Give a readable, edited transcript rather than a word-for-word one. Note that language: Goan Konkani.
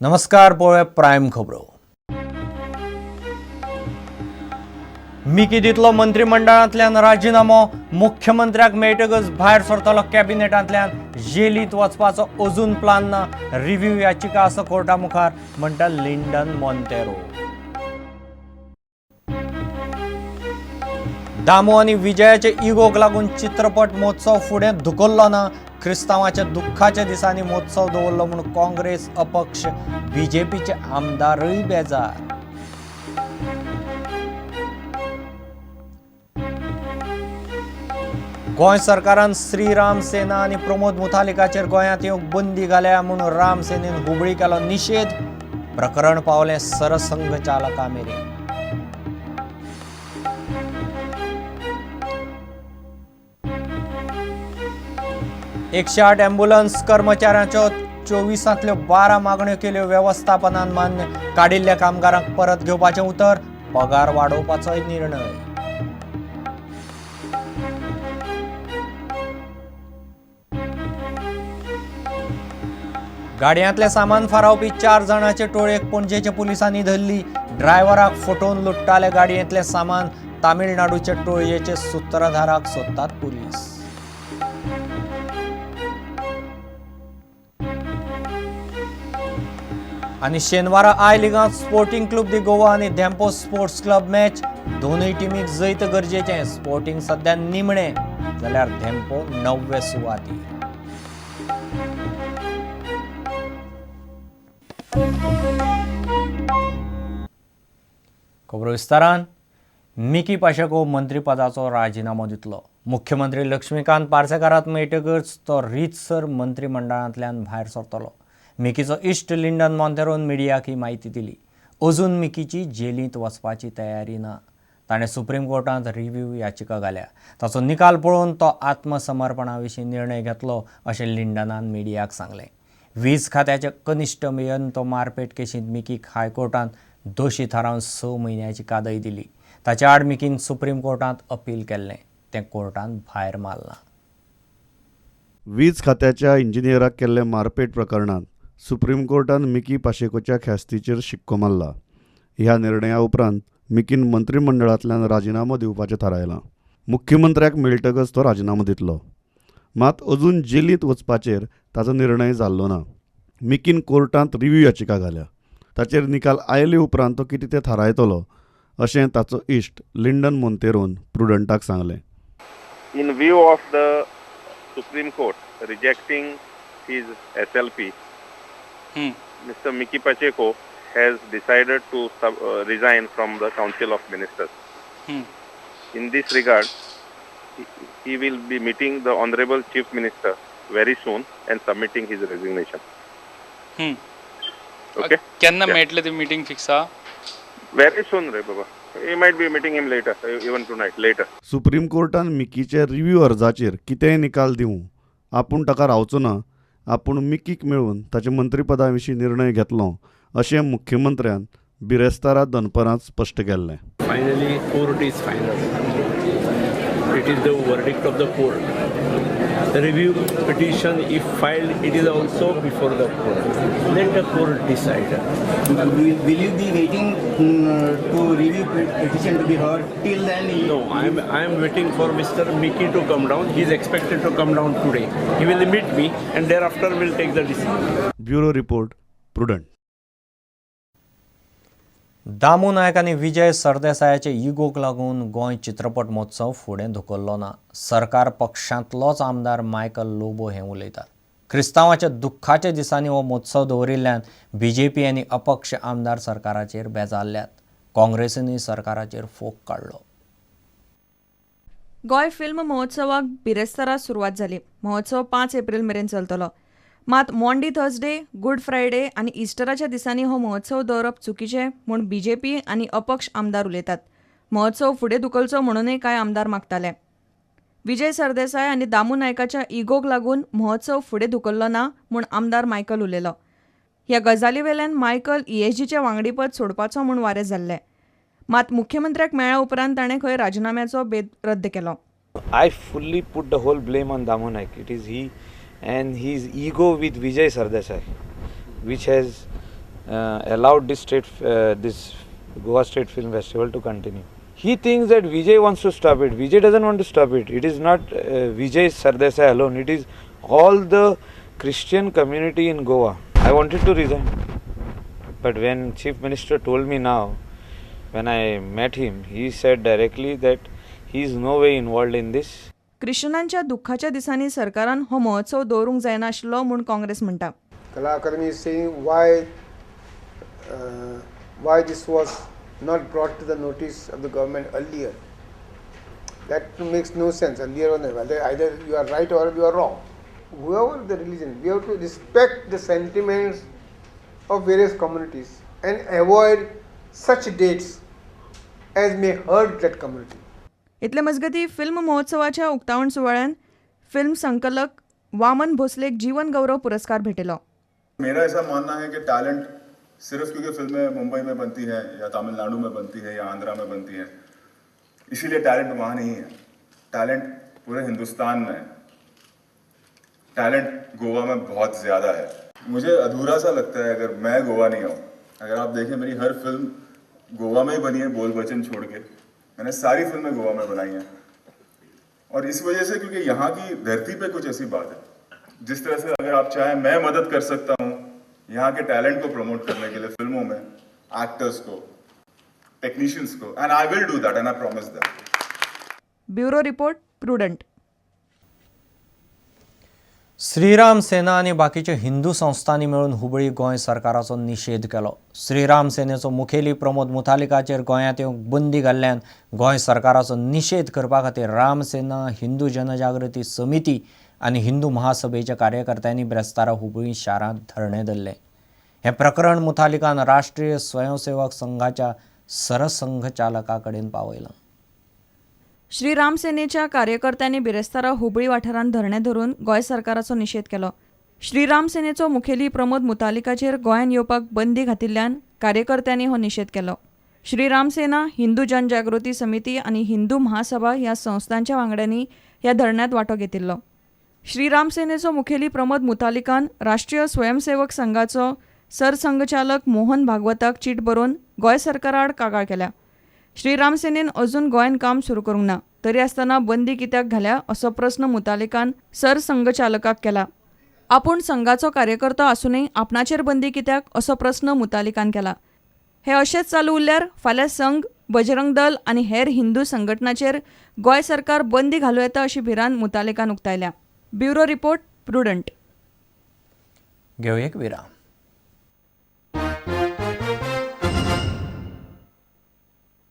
नमस्कार, पळोवया प्रायम खबरो. मिकी दितलो मंत्रिमंडळांतल्यान राजिनामो, मुख्यमंत्र्याक मेळटकच भायर सरतलो कॅबिनेटांतल्यान, जेलींत वचपाचो अजून प्लान ना, रिव्ह्यू याचिका आसा कोर्टा मुखार म्हणटा लिंडन मोंतेरो. दामू आनी विजयाचे इगोक लागून चित्रपट महोत्सव फुडें धुकल्लो ना, क्रिस्तांवाच्या दुख्खाच्या दिसांनी महोत्सव दवरलो म्हूण काँग्रेस, अपक्ष, बीजेपीचे आमदारूय बेजार. गोंय सरकारान श्रीराम सेना आनी प्रमोद मुथालिकाचेर गोंयांत येवंक बंदी घाल्या म्हूण राम सेनेन हुबळी केलो निशेध, प्रकरण पावलें सरसंघचालका मेरेन. 108 ॲम्ब्युलन्स कर्मचाऱ्यांच्यो 24 12 मागण्यो केल्यो वेवस्थापनान मान्य, काडिल्ल्या कामगारांक परत घेवपाचें उतर, पगार वाडोवपाचोय निर्णय. गाडयांतलें सामान फारावपी 4 जाणांचे टोळयेक पणजेच्या पुलिसांनी धरली. ड्रायव्हराक फटोवन लुट्टाले गाडयेंतलें सामान, तामिळनाडूच्या टोळयेचे सुत्रधाराक सोदतात पुलीस. आनी शेनवारा I लिगांत स्पोर्टिंग क्लब दी गोवा आनी धेंपो स्पोर्ट्स क्लब मॅच, दोनूय टिमीक जैत गरजेचें. स्पोर्टिंग सध्या निमणें जाल्यार धेंपो 9वे सुवातीर. खबरो विस्तारान. मिकी पाशेको मंत्रीपदाचो राजिनामो दितलो. मुख्यमंत्री लक्ष्मीकांत पार्सेकाराक मेळटकच तो रितसर मंत्रिमंडळांतल्यान भायर सरतलो. मिकीचो इश्ट लिंडन मोंतेरोन मिडियाक ही म्हायती दिली. अजून मिकीची जेलींत वचपाची तयारी ना. ताणें सुप्रीम कोर्टांत रिव्ह्यू याचिका घाल्या. ताचो निकाल पळोवन तो आत्मसमर्पणा विशीं निर्णय घेतलो अशें लिंडनान मिडियाक सांगलें. वीज खात्याचे कनिश्ठ अभियंतो मारपेट केशींत मिकीक हायकोर्टान दोशी थारावन 6 म्हयन्याची कादय दिली. ताच्या आड मिकीन सुप्रीम कोर्टांत अपील केल्लें, तें कोर्टान भायर मारलां. वीज खात्याच्या इंजिनियराक केल्ले मारपेट प्रकरणांत सुप्रीम कोर्टान मिकी पाशेकोच्या ख्यास्तीचेर शिक्को मारला. ह्या निर्णया उपरांत मिकीन मंत्रिमंडळांतल्यान राजिनामो दिवपाचें थारायलां. मुख्यमंत्र्याक मेळटकच तो राजिनामो दितलो, मात अजून जेलींत वचपाचेर ताचो निर्णय जाल्लो ना. मिकीन कोर्टांत रिव्ह्यू याचिका घाल्या. ताचेर निकाल आयले उपरांत तो कितें तें थारायतलो अशें ताचो इश्ट लिंडन मोंतेरोन प्रुडंटाक सांगलें. In view of the Supreme Court rejecting his SLP, Mr. Mickey Pacheco has decided to resign from the Council of Ministers. In this regard, he will be meeting the Honorable Chief Minister very soon and submitting his resignation. Okay? केन्ना मेळटले ती मिटींग फिक्स आहा? Very soon, रे बाबा. He might be meeting him later, even tonight, later. Supreme कोर्टान मिकीचे रिव्ह्यू अर्जाचेर कितेंय निकाल दिवं, आपूण ताका रावचो ना, आपूण मिकीक मेळून ताच्या मंत्रीपदा विशीं निर्णय घेतलो अशें मुख्यमंत्र्यान बिरेस्तारा दनपरांत स्पश्ट केल्लें. Finally, court is final. It is the verdict of the court. The review petition, if filed, it is also before the court. Let the court decide. Will you be waiting to review petition to be heard till then? No, I am waiting for Mr. Mickey to come down. He is expected to come down today. He will meet me and thereafter will take the decision. Bureau report, Prudent. Damu Naik आनी विजय सरदेसायाचे इगोक लागून गोंय चित्रपट महोत्सव फुडें धुकल्लो ना, सरकार पक्षांतलोच आमदार मायकल लोबो हें उलयतात. क्रिस्तांवाच्या दुख्खाच्या दिसांनी हो महोत्सव दवरिल्ल्यान बीजेपी आनी अपक्ष आमदार सरकाराचेर बेजारल्यात. काँग्रेसीनूय सरकाराचेर फोग काडलो. गोंय फिल्म महोत्सवाक बिरेस्तारा सुरवात जाली. महोत्सव 5 एप्रील मेरेन चलतलो. मात मॉन्डी थर्सडे, गुड फ्रायडे आनी इस्टराच्या दिसांनी हो महोत्सव दवरप चुकीचें म्हूण बीजेपी आनी अपक्ष आमदार उलयतात. महोत्सव फुडें धुकलचो म्हणूनय कांय आमदार मागताले. विजय सरदेसाय आनी दामू नायकाच्या इगोक लागून महोत्सव फुडें धुकल्लो ना म्हूण आमदार मायकल उलयलो. ह्या गजाली वेल्यान मायकल ईएसजीचें वांगडीपद सोडपाचो म्हूण वारें जाल्लें. मात मुख्यमंत्र्याक मेळ्ळ्या उपरांत ताणें खंय राजिनाम्याचो बेत रद्द केलो. I fully put the whole blame on Damu Naik. It is he and his ego with Vijay Sardesai, which has allowed this state, this Goa State Film Festival to continue. He thinks that Vijay wants to stop it. Vijay doesn't want to stop it. It is not Vijay Sardesai alone. It is all the Christian community in Goa. I wanted to resign, but when Chief Minister told me now, when I met him, he said directly that he is no way involved in this. क्रिश्चनांच्या दुःखाच्या दिसांनी सरकारान हो महोत्सव दवरूंक जायना आशिल्लो म्हूण काँग्रेस म्हणटा. Kala Academy is saying why this was not brought to the notice of the government earlier. That makes no sense. Earlier on, either you are right or you are wrong. Whoever the religion, we have to respect the sentiments of various communities and avoid such dates as may hurt that community. इतले मजगती फिल्म महोत्सवाच्या उक्तावण सुवाळ्यान फिल्म संकलक वामन भोसलेक जीवन गौरव पुरस्कार भेटलो. मेरा ऐसा मानना है कि टैलेंट सिर्फ क्योंकि फिल्में मुंबई में बनती हैं या तमिलनाडु में बनती है या आंध्रा में बनती हैं, इसीलिए टैलेंट वहाँ नहीं है. टैलेंट पूरे हिंदुस्तान में है. टैलेंट गोवा में बहुत ज़्यादा है. मुझे अधूरा सा लगता है अगर मैं गोवा नहीं आऊँ. अगर आप देखें, मेरी हर फिल्म गोवा में ही बनी है, बोल बच्चन छोड़ के मैंने सारी फिल्में गोवा में बनाई हैं. और इस वजह से, क्योंकि यहाँ की धरती पे कुछ ऐसी बात है, जिस तरह से अगर आप चाहें मैं मदद कर सकता हूँ यहाँ के टैलेंट को प्रमोट करने के लिए फिल्मों में, एक्टर्स को, टेक्नीशियंस को, and I will do that and I promise that. Bureau report, Prudent. Shriram Sena आनी बाकीच्या हिंदू संस्थांनी मेळून हुबळी गोंय सरकाराचो निशेध केलो. श्रीराम सेनेचो मुखेली प्रमोद मुथालिकाचेर गोंयांत येवंक बंदी घाल्ल्यान गोंय सरकाराचो निशेध करपा खातीर राम सेना, हिंदू जनजागृती समिती आनी हिंदू महासभेच्या कार्यकर्त्यांनी ब्रेस्तारा हुबळी शारांत धरणें धरलें. हें प्रकरण मुथालिकान राष्ट्रीय स्वयंसेवक संघाच्या सरसंघचालका कडेन पावयलां. श्रीराम सेनेच्या कार्यकर्त्यांनी बिरेस्तारा हुबळी वाठारांत धरणें धरून गोंय सरकाराचो निशेध केलो. श्रीराम सेनेचो मुखेली प्रमोद मुतालिकाचेर गोंयांत येवपाक बंदी घातिल्ल्यान कार्यकर्त्यांनी हो निशेध केलो. श्रीराम सेना, हिंदू जनजागृती समिती आनी हिंदू महासभा ह्या संस्थांच्या वांगड्यांनी ह्या धरण्यांत वांटो घेतिल्लो. श्रीराम सेनेचो मुखेली प्रमोद मुतालिकान राष्ट्रीय स्वयंसेवक संघाचो सरसंघचालक मोहन भागवताक चीट बरोवन गोंय सरकाराआड कागाळ केल्या. श्रीराम सेनेन अजून गोंयांत काम सुरू करूंक ना, तरी आसतना बंदी कित्याक घाल्या असो प्रस्न मुतालिकान सरसंघचालकाक केला. आपूण संघाचो कार्यकर्तो आसूनय आपणाचेर बंदी कित्याक असो प्रस्न मुतालिकान केला. हे अशेंच चालू उरल्यार फाल्यां संघ, बजरंग दल आनी हेर हिंदू संघटनाचेर गोंय सरकार बंदी घालूं येता अशी भिरांत मुतालिकान उक्तायल्या. Bureau report, Prudent. घेवया एक विराम.